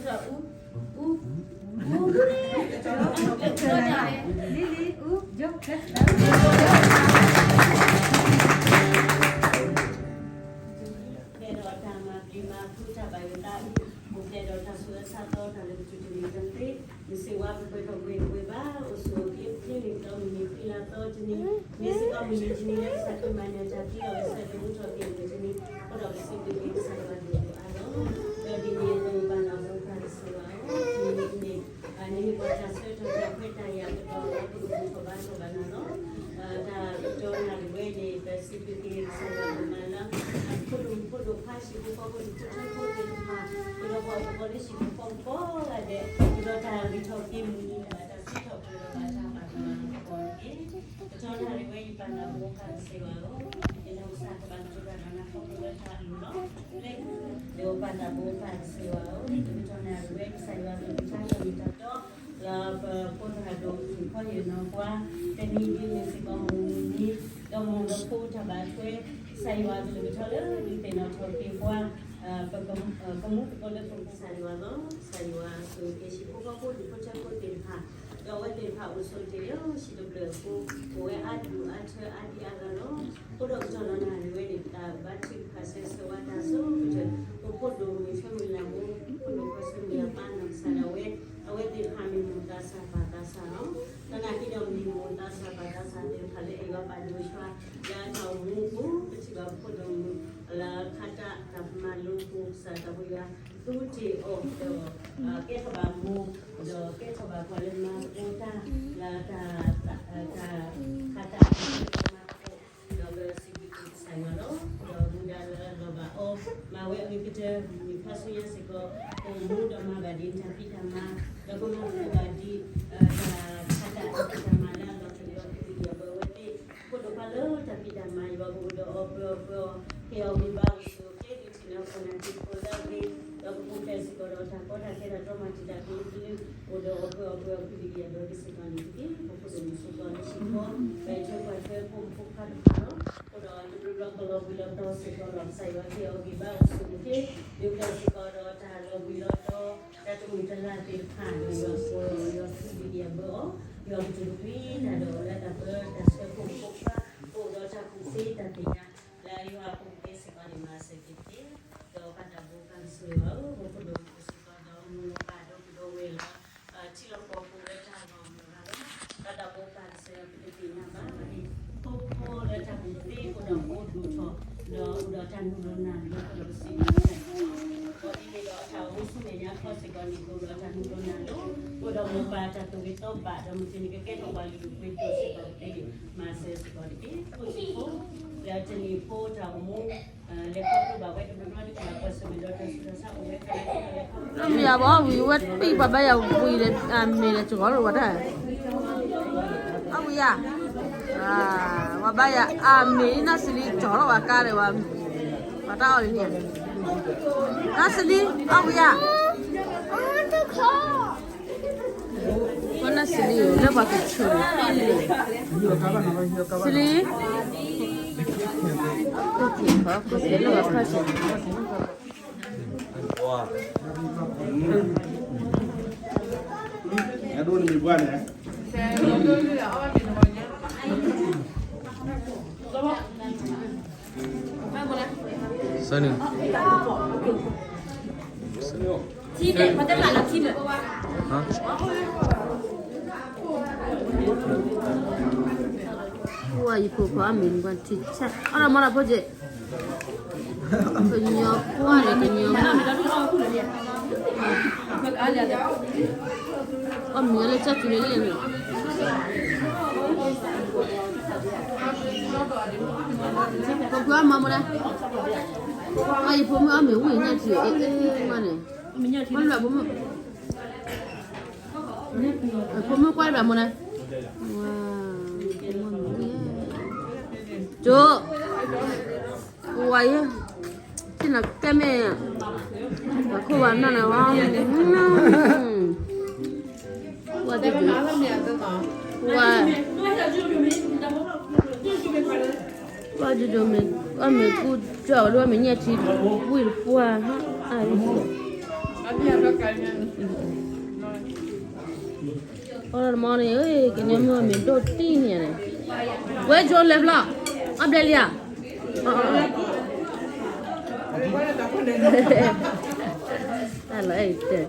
လံလံအူ ယိၣ် ပျဲဒီးတၢ်မၤပျံၤမၤဖုးတၢ်ဘၣ်ယိၣ်သးအံၤ, ပူၤဖျဲးဒီးတၢ်ဆူးတၢ်ဆါသီတၢ်လၢပတူၢ်တန့ၢ်တသ့, မ့ၢ်စ့ၢ်ဝါပှဲၤထီၣ်ပှဲၤပှဲၤဘၣ် အိၣ်ဆူၣ်အိၣ်ချ့ချ့န့ၣ် ဒီးမုၢ်နံၤဃံလၤသီတနံၤ, မ့ၢ်စ့ၢ်ကီးမုၢ်နံၤတနံၤလၢကစၢ်ခရံာ်မၤနၢၤတၢ်သံအီၤ ကစၢ်ကမူထီၣ်က့ၤအဂ့ၢ်တနံၤ, အဃိဒီးပစံးဘျုးက့ၤကစၢ်ယွၤဒိၣ်ဒိၣ်အါလီၤ. ဒီးဒ်န့ၣ်အသိးပၢ်ဒီးမိၢ်ပၢ်ကစၢ်ယွၤဧၢ, တနံၤအံၤန့ၣ် နမ့ၢ်ပှၤတၢ်ဆၢကတီၢ်တၢ်ခွဲးတၢ်ယာ်ကဒီးလၢပကဘူၣ်ထီၣ်ဘါထီၣ်ဘၣ်နၤလီၤ. တၢ်ကတီၢ်နၣ်ရံၣ်ဝဲန့ၣ် ပစံးဘျုးက့ၤကစၢ်ယွၤဒိၣ်မးလၢ ဖိဒိၣ်မုၣ်ဖိဒိၣ်ခွါ ဟံၣ်ဖိဃီဖိ ဟံၣ်ဖိဃီဖိသ့ၣ်တဖၣ်, ဒီးပှၤကပီၤလၢဟံၣ်ဖိဃီဖိကိးဂၤဒဲး, ဒီးတၢ်ဂံၢ်ထီၣ်က့ၤမုၢ်နံၤ တၢ်စံးထီၣ်ပတြၢၤဒီးဘၣ်တၢ်ဘၣ်နၤအဂီၢ်န့ၣ်, ကတီၢ်နၣ်ရံၣ်ဝဲအံၤ ပၢ်သးဘိပၢ်ကစၢ်ယွၤဧၢ, ယနီၢ်ကစၢ်ကဘၣ်ကတိၤတၢ်ဒီးနၤခီဖျိလၢတၢ်အလိၤလီၤ. လၢ ဒီးပၢ်သးဘိပၢ်ကစၢ်ယွၤဧၢ, တကတီၢ်နၣ်ရံၣ်ဝဲ ကစၢ်ယွၤကလုၢ်ကထါကမ့ၢ်တၢ်တီ လၢပဖိသရၣ်ဒိၣ် ဟံၣ်ခီယဲၢ်နီၢ်ပှၤ, တနံၤဒ်န့ၣ်စ့ၢ်ကီးမုၢ်နံၤ, ဒီးမုၢ်ဒီးဖိတၢ်ဘၣ်ထွဲ, ကစၢ်ယွၤကလုၢ်ကထါလၢဒုးသ့ၣ်နီၣ်ထီၣ်က့ၤပှၤ, ပကမူသကိးလၢပကစၢ်ယွၤလီၤ. ကစၢ်ယွၤဆိၣ်ဂ့ၤဟံၣ်ဖိဃီဖိ ဒူၣ်ဖိထၢဖိသ့ၣ်တဖၣ်, ဒီးအဝဲသ့ၣ်တဖၣ်အိၣ်ဆိးတ့ၢ်လၢဟံၣ်တဖျၢၣ်အပူၤ, အိၣ်ဝဲအါဒူၣ်အါထၢအါဒံအါဂၤလီၤ. အဃိဒီးကတီၢ်နၣ်ရံၣ်ဝဲန့ၣ် တၢ်ဘါထုကဖၣ်ဆၢဂ့ၤဆၢဝါတၢ်ဆိကတၢၢ်, ပဖိဒိၣ်မုၣ်ဆၢမုၢ်လၢ်မူ, ဖိဒိၣ်ခွါဆၢမုၢ်လၢ်ပၢ်နီၢ်ကစၢ်ဒၣ်ဝဲ, အဝဲသ့ၣ်တဖၣ်မ့ၢ်မိၢ်သးစၢ်ပၢ်သးစၢ်လီၤ. သနာ်က့ဒီးမ့ၢ်မိၢ်သးစၢ်ပၢ်သးစၢ်သ့ၣ်တဖၣ်လၢအဲၣ်ယွၤပာ်ဒိၣ်ယွၤ, လၢအတၢ်အိၣ်မူအပူၤ ပထံၣ်ဘၣ်ပဖိဒိၣ်မုၣ် လၢခါတၢ်တၢ်မၤလိပူၤ ကစၢ်တၢ်ဖိယွၤ သူတ့ၢ်အီၤဒီး ကဲထီၣ်ဘၣ်မိၢ်, ဒီးကဲထီၣ်ဘၣ်ပှၤလၢမၤသကိးတၢ် လၢတၢ် တၢ် ခါတၢ်မၤလိ ဒီးပစံးဘျုးက့ၤကစၢ်ယွၤလီၤ. ဒီးမူဒါလၢလီၤဘၣ်အီၤ မၤဝဲအဂ့ၤကတၢၢ် မုၢ်ခါဆူညါစ့ၢ်ကီး ကအိၣ်မူဒီးမၤဘၣ်ဒ်တၢ်ဖံးတၢ်မၤ, ဒီးကမၤသကိးဘၣ်ဒ် တၢ်ခါတၢ်ဖံးတၢ်မၤလၢအလီၤတူာ်လီၤကာ် အဘၢဝဲသ့ၣ် ဖိဒိၣ်ခွါလၢတၢ်ဖံးတၢ်မၤ ယွၤကအိၣ်ဒီးအီၤပၢၤအီၤပၢၤအီၤ ဟ့ၣ်အီၤဂံၢ်ဘါအိၣ်ဆူၣ်အိၣ်ချ့ ဒုးထံၣ်လၢအခိၣ်နၢ်က့ၤဖိလၢအဂ့ၤ, ဒီးကပူၤဖျဲးစ့ၢ်ကီးဒီးတၢ်ကီတၢ်ခဲတၢ်တီမၤတံာ်တာ်ကလုာ်ကလုာ် အိၣ်ဒီးအီၤပၢၤအီၤပၢၤအီၤ ဖုဒံကယၤဘၢကစ့ၢ်ကီးန့ၣ်တက့ၢ်. ပဖိဒိၣ်မုၣ်စ့ၢ်ကီးလၢဟံၣ်ဃီ ပအဲၣ်ထွဲကွၢ်ထွဲဖိမုၣ်ဖိခွါတဖၣ်လီၤ. အဃိဒီးတဘျီဘျီကလီၤဘှံးလီၤတီၤစ့ၢ်ကီးဒီး ကစၢ်ယွၤဟ့ၣ်အီၤဂံၢ်ဘါအိၣ်ဆူၣ်အိၣ်ချ့, ဒုးကစ့ၢ်ကီးဒီးတၢ်လီၤဘှံးလီၤတီၤ တၢ်တမုာ်တလၤသ့ၣ်တဖၣ်ဒီး ယွၤကိးယွၤဖုဒံကယၤဘၢအီၤ, ယွၤကတိၤတဖုတၢ်ဒီးလၢတၢ်ပၢတၢ်ဆှၢဖိမုၣ်ဖိခွါ အိၣ်ဒီးတၢ်ကူၣ်သ့တၢ်သ့ၣ်ညါ လၢယွၤအပူၤကွံာ်စ့ၢ်ကီးန့ၣ် မၤစၢၤက့ၤတက့ၢ်. ဒီးပၢ်သးဘိပၢ်ကစၢ်ယွၤဧၢ, ပဖိဒိၣ်မုၣ်စ့ၢ်ကီးဒီးမိၢ်ပၢ်ဒီပုၢ်ဒီဝဲၢ်လၢ ထံလီၢ်ကီၢ်ပူၤလၢတၢ်လီၢ်မုၢ်ဂၤလီၤ. ပၢ်သးဘိပၢ်ကစၢ်ယွၤ ပတသ့ၣ်ညါဘၣ်န့ၣ် ဖိဖိလၢတၢ်ကူၣ်သ့အိၣ်ဒီးအိၣ်ဒိၣ်ထီၣ် ဒီးအိၣ်ဒီးတၢ်မုၢ်လီၤနၢ်လီၤဒီးပစံးဘျုးကစၢ်ယွၤလီၤ. ဒီးဒ်န့ၣ်ဒီးအတၢ်အိၣ်မူဆူမဲာ်ညါခီစ့ၢ်ကီးန့ၣ် ကအိၣ်ဒီးတၢ်မုၢ်လီၤနၢ်လီၤ, အိၣ်ဒီးမိၢ်ပၢ်တၢ်သူၣ်ဂ့ၤသးဘၣ် ဒီးမုၢ်တနံၤကကဲထီၣ်ပှၤလုၢ်ဒိၣ်ပှ့ၤဒိၣ်စ့ၢ်ကီးသ့န့ၣ် မၤစၢၤစ့ၢ်ကီးတက့ၢ်. ဖိဆံးဖိ လၢတနံၤဖိတၢ်အိၣ်မူ လဲၤခီဖျိဘၣ်ဝဲတဘျီဘျီဒ်ပှၤကွၢ်ဆၢၣ်မဲာ်ဒီးတၢ်ဆူးတၢ်ဆါအိၣ်ဝဲခဲလၢာ်ခဲလၢာ် အမ့ၢ်အဘၣ်အီၣ်ဝံၤဝဲပံၣ်ပှၤဘၣ်ယၤဝံၤဒီး အမ့ၢ်လၢကဂီၤလၢၤဝဲဒၣ် အဝံၤယၤ ပှၤဘၣ်ယၤအမ့ၢ်နၢ်စလံကၠီၤလီၤဝဲကါဒီးဝဲ ပှၤတၢ်အီၣ်လံန့ၣ် နၢ်စလံ အဝံၤယၤ ပှၤနၢ်စလံ လၢပှၤကဆူၣ် စလံ ကလၢပှၤခီဆူၣ် ဆၢနုာ် ဝါယဖိခွါအမ့ၢ်နကွၢ်ထံဆၢ အီၣ်ဒီးမၤတၢ်ဖိက့ၤ ကညီကွၢ်ဒီးကညီမုၣ် အီၣ်မ့ၤလၢကၠီၣ်တုၤလၢလံန့ၣ် ပကွၢ်မၤမဒၣ် အယဖိမုၣ်အီၣ်မ့ၤဝံၣ်ညၣ်ထံ အ့ၣ်အ့ၣ်မးန့ၣ် မ့ၢ်လၢအဖိမုၣ် ဖိမုၣ်ကွၢ်တဘၣ်မဒၣ် ကၠိ ဝါယဲ ထံၣ်နၤကဲမ့ၢ် ပှၤခိၣ်ဝါနီၢ်နၤဝါ ဝါဒိဒိ ဝါ ဝါဒိဒိမ့ၢ် အီၣ်မ့ၤကူၣ်ကၠီၣ်ဝဲဒိၣ်မ့ၢ်ညၣ်ထံ ဝံၣ်တပှၢ် အါ အီၣ်တမီန့ၣ် ကညီမုၢ်အမံၤဒိၣ်တံၢ်န့ၣ်န့ၣ်, ဝဲကၠိလဲၤဖျီၣ်, အဘျဲလံဧါ, တၢ်လီၤအဲၣ်